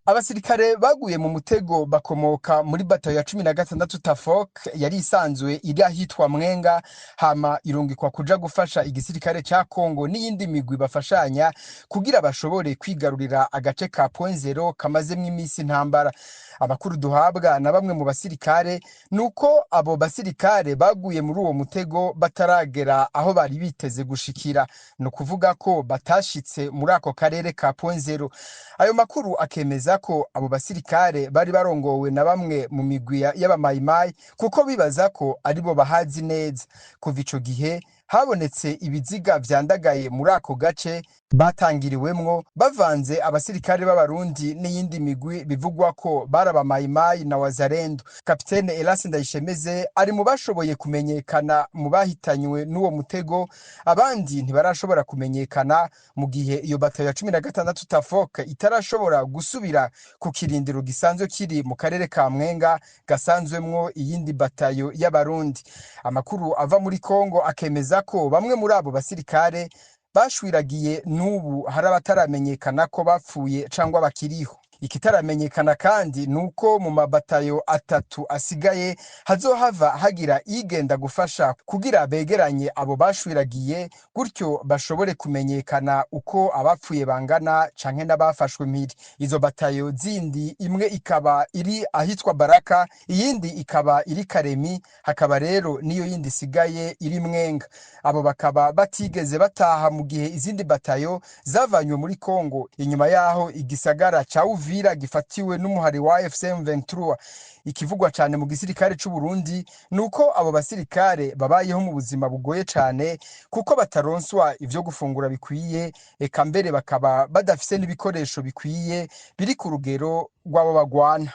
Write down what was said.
Abasirikare baguye mu mutego bakomoka muri batayo ya 16 Tafok yari isanzwe iri ahitwa Mwenga, hama irungikwa kuja gufasha igisirikare ca Kongo n'iyindi migwi bafashanya kugira bashobore kwigarurira agace ka Point Zero kamazemwo imisi intambara. Amakuru duhabwa na bamwe mu basirikare nuko abo basirikare baguye muri uwo mutego bataragera aho bari biteze gushikira, ni ukuvuga ko batashitse muri ako karere ka Point Zero. Ayo makuru akemeza ko abo basirikare bari barongowe na bamwe mu migwi y'abamayimayi, kuko bibaza ko aribo bahazi neza. Kuva ico gihe habonetse ibiziga vyandagaye muri ako gace batangiriwemwo, bavanze abasirikare b'Abarundi n'iyindi migwi bivugwa ko bari abamayimayi na Wazalendo. Kapitene Elasi Ndayishemeze ari mu bashoboye kumenyekana mu bahitanywe n'uwo mutego, abandi ntibarashobora kumenyekana, mu gihe iyo batayo ya 16 Tafok itarashobora gusubira ku kirindiro gisanzwe kiri mu karere ka Mwenga gasanzwemwo iyindi batayo y'Abarundi. Amakuru ava muri Kongo akemeza ko bamwe muri abo basirikare bashwiragiye n'ubu hari abataramenyekana ko bapfuye cangwa bakiriho. Ikitaramenyekana kandi nuko mu mabatayo atatu asigaye hazohava hagira igenda gufasha kugira begeranye abo bashwiragiye, gutyo bashobore kumenyekana uko abapfuye bangana canke n'abafashwe mpiri. Izo batayo zindi imwe ikaba iri ahitwa Baraka, iyindi ikaba iri Karemi, hakaba rero niyo yindi isigaye iri Mwenga. Abo bakaba batigeze bataha mu gihe izindi batayo zavanywe muri Kongo inyuma yaho igisagara ca Uvira gifatiwe n'umuhari wa AFC M23. Ikivugwa cane mu gisirikare c'u Burundi nuko abo basirikare babayeho mu buzima bugoye cane, kuko bataronswa ivyo gufungura bikwiye, eka mbere bakaba badafise n'ibikoresho bikwiye biri ku rugero rw'abo bagwana.